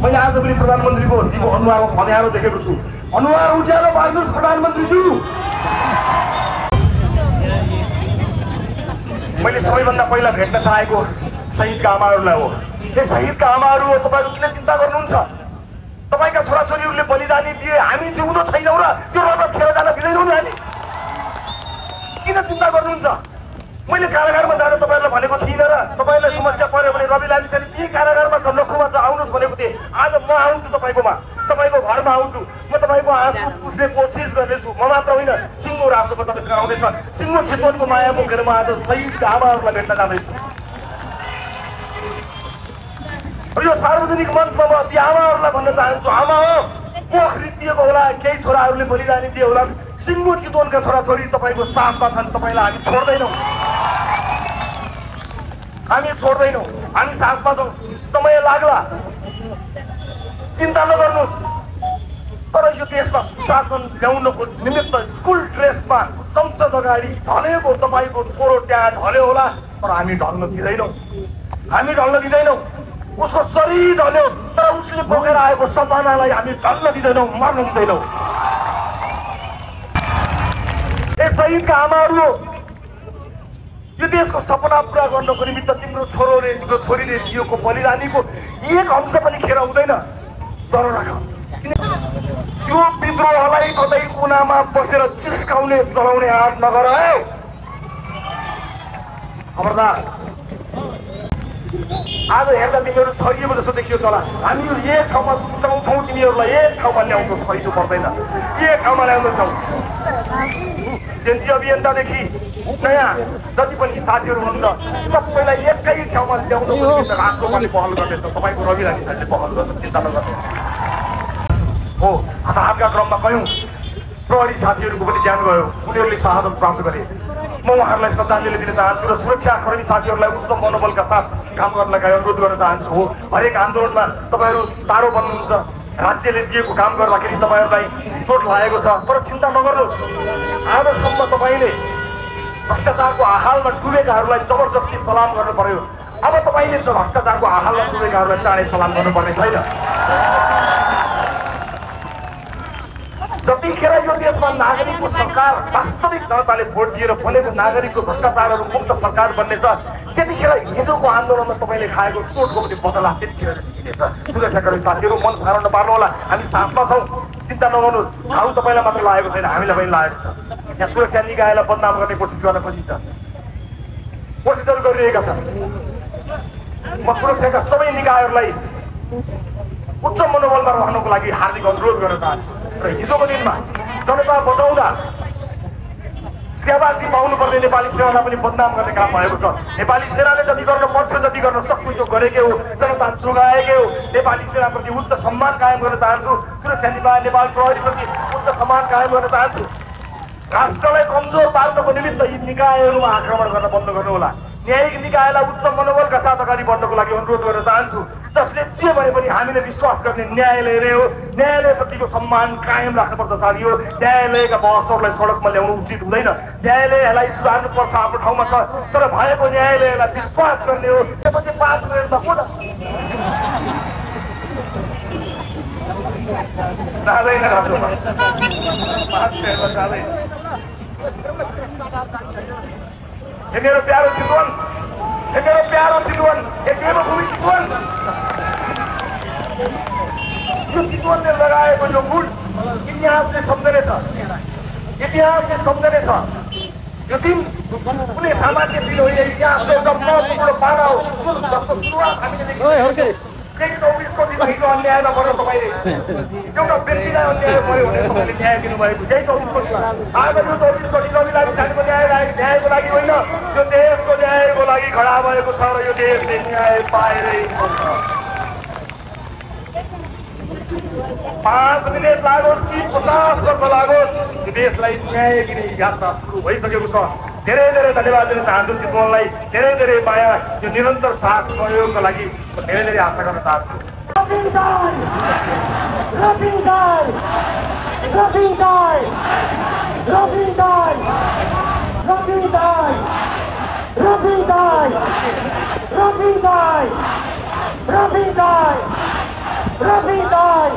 मैले आज पनि प्रधानमन्त्रीको दिको अनुहारमा भनेर देखेको छु। अनुहार उज्यालो पार्नुहोस् प्रधानमन्त्रीज्यू। मैले सबैभन्दा पहिला भेट्न चाहेको शहीदका आमाहरूलाई हो। ए शहीदका आमाहरू हो, तपाईँहरू किन चिन्ता गर्नुहुन्छ? तपाईँका छोराछोरीहरूले बलिदानी दिए, हामी जिउँदो छैनौँ र त्यो रगत खेर जान दिँदैनौँ नि हामी। किन चिन्ता गर्नुहुन्छ? मैले कारागारमा जान तपाईँहरूलाई भनेको थिइनँ र तपाईँलाई समस्या पर्यो भने रवि लामिछाने के कारागारमा चन्द्रखुमा चाहिँ आउनुहोस् भनेको थिएँ। आज म आउँछु तपाईँकोमा, तपाईँको घरमा आउँछु। म तपाईँको आँसु पुस्ने कोसिस गर्नेछु। म मात्र होइन, सिङ्गो राष्ट्रको तपाईँसँग आउँदैछ। सिङ्गो चितवनको माया बोकेर म आज शहीदका आमाहरूलाई भेट्न जाँदैछु। यो सार्वजनिक मञ्चमा म ती आमाहरूलाई भन्न चाहन्छु, आमा हो, कोख रित्तिएको होला, केही छोराहरूले बलिदानी दिए होला, सिङ्गो चितवनका छोराछोरी तपाईँको साथमा छन्। तपाईँलाई हामी छोड्दैनौँ, हामी छोड्दैनौँ, हामी साथमा छौँ। समय लाग्ला, चिन्ता नगर्नुहोस्। तर यो देशमा शासन ल्याउनको निमित्त स्कुल ड्रेसमा संसद अगाडि ढलेको तपाईँको छोरो त्यहाँ ढल्यो होला, तर हामी ढल्न दिँदैनौँ, हामी ढल्न दिँदैनौँ। उसको शरीर ढल्यो, तर उसले बोकेर आएको सपनालाई हामी ढल्न दिँदैनौँ, मर्न दिँदैनौँ। ए शहीदका आमाहरू हो, यो देशको सपना पुरा गर्नको निमित्त तिम्रो छोरोले, तिम्रो छोरीले दिएको बलिदानीको एक अंश पनि खेर हुँदैन। डर राख, त्यो विद्रोहलाई कतै कुनामा बसेर चिस्काउने चलाउने आँट नगर है। खबरदार, आज हेर्दा तिमीहरू छरिएको जस्तो देखियो तल। हामी यो एक ठाउँमा ल्याउँछौँ, तिमीहरूलाई एक ठाउँमा ल्याउँछौँ, छरिनु पर्दैन, एक ठाउँमा ल्याउँदैछौँ। जेन्जी अभियन्तादेखि नयाँ जति पनि साथीहरू हुनुहुन्छ सबैलाई एकै ठाउँमा ल्याउनु राष्ट्र पनि पहल गर्दैछ। तपाईँको रवि लामिछानेले पहल गर्छ, चिन्ता नगर्नु हो। हताहतका क्रममा कयौँ प्रहरी साथीहरूको पनि ज्यान गयो, उनीहरूले शहादत प्राप्त गरे। म उहाँहरूलाई श्रद्धाञ्जली दिन चाहन्छु र सुरक्षाकर्मी साथीहरूलाई उच्च मनोबलका साथ काम गर्नका अनुरोध गर्न चाहन्छु। हो, हरेक आन्दोलनमा तपाईँहरू टाढो बन्नुहुन्छ, राज्यले दिएको काम गर्दाखेरि तपाईँहरूलाई चोट लागेको छ, तर चिन्ता नगर्नुहोस्। आजसम्म तपाईँले भ्रष्टाचारको आहालमा डुबेकाहरूलाई जबरजस्ती सलाम गर्नु पर्यो। अब तपाईँले भ्रष्टाचारको आहालमा डुबेकाहरूलाई चाँडै सलाम गर्नुपर्ने छैन। जतिखेर यो देशमा नागरिकको सरकार, वास्तविक जनताले भोट दिएर बनेको नागरिकको भ्रष्टाचारहरू मुक्त सरकार बन्नेछ, त्यतिखेर हिजोको आन्दोलनमा तपाईँले खाएको चोटको पनि बदला त्यतिखेर देखिनेछ। सुरक्षाकर्मी साथीहरू मन साह्रो नपार्नु होला, हामी साथमा छौँ, चिन्ता नगर्नुहोस्। घाउ तपाईँलाई मात्र लागेको छैन, हामीलाई पनि लागेको छ। यहाँ सुरक्षा निकायलाई बदनाम गर्ने कोसिस गर्न खोजिन्छ, कोसिसहरू गरिरहेका छन्। म सुरक्षाका सबै निकायहरूलाई उच्च मनोबलमा रहनको लागि हार्दिक अनुरोध गर्न चाहन्छु। र हिजोको दिनमा जनता बचाउँदा सेवासी पाउनुपर्ने नेपाली सेनालाई पनि बदनाम गर्ने काम भएको छ। नेपाली सेनाले जति गर्न पर्थ्यो, जति गर्न सक्थ्यो त्यो गरेकै हो, जनता जोगाएकै हो। नेपाली सेनाप्रति उच्च सम्मान कायम गर्न चाहन्छु, सुरक्षा निकाय नेपाल प्रहरीप्रति उच्च सम्मान कायम गर्न चाहन्छु। राष्ट्रलाई कमजोर पार्नको निमित्त यी निकायहरूमा आक्रमण गर्न बन्द गर्नु होला। न्यायिक निकायलाई उच्च मनोबलका साथ अगाडि बढ्नको लागि अनुरोध गर्न चाहन्छु। जसले जे भने पनि हामीले विश्वास गर्ने न्यायालय नै हो। न्यायालयप्रतिको सम्मान कायम राख्नुपर्छ साथीहरू। न्यायालयका बहसहरूलाई सडकमा ल्याउनु उचित हुँदैन। न्यायालयलाई सुधार्नुपर्छ, आफ्नो ठाउँमा छ, तर भएको न्यायालयलाई विश्वास गर्ने हो। त्यसपछि 5 मिनटमा को जाँदैन, ये मेरो प्यारो चितवन, ये मेरो प्यारो चितवन, ये देवभूमि चितवन, यो चितवनले लगाएको यो गुण इतिहासले सम्झने छ, इतिहासले सम्झने छ। यो दिन कुनै सामान्य दिन होइन, इतिहासले एउटा महत्त्वपूर्ण पाना हो जसको सुरुवात हामीले देख्यौँ। केही 24 दिन हिजो अन्याय नगर्नु, तपाईँले एउटा व्यक्तिलाई अन्याय भयो भने तपाईँले न्याय दिनुभएको। यही 24 दिन आज यो 24 दिन रवि लामिछानेको न्यायको लागि होइन, यो देशको न्यायको लागि खडा भएको छ र यो देशले न्याय पाएरै 5 मिनट लागोस् कि 50 वर्ष लागोस्, यो देशलाई न्याय दिने यात्रा सुरु भइसकेको छ। धेरै धेरै धन्यवाद दिन चाहन्छु चितवनलाई, धेरै धेरै माया, यो निरन्तर साथ सहयोगका लागि म धेरै धेरै आशा गर्न चाहन्छु। Rapidai!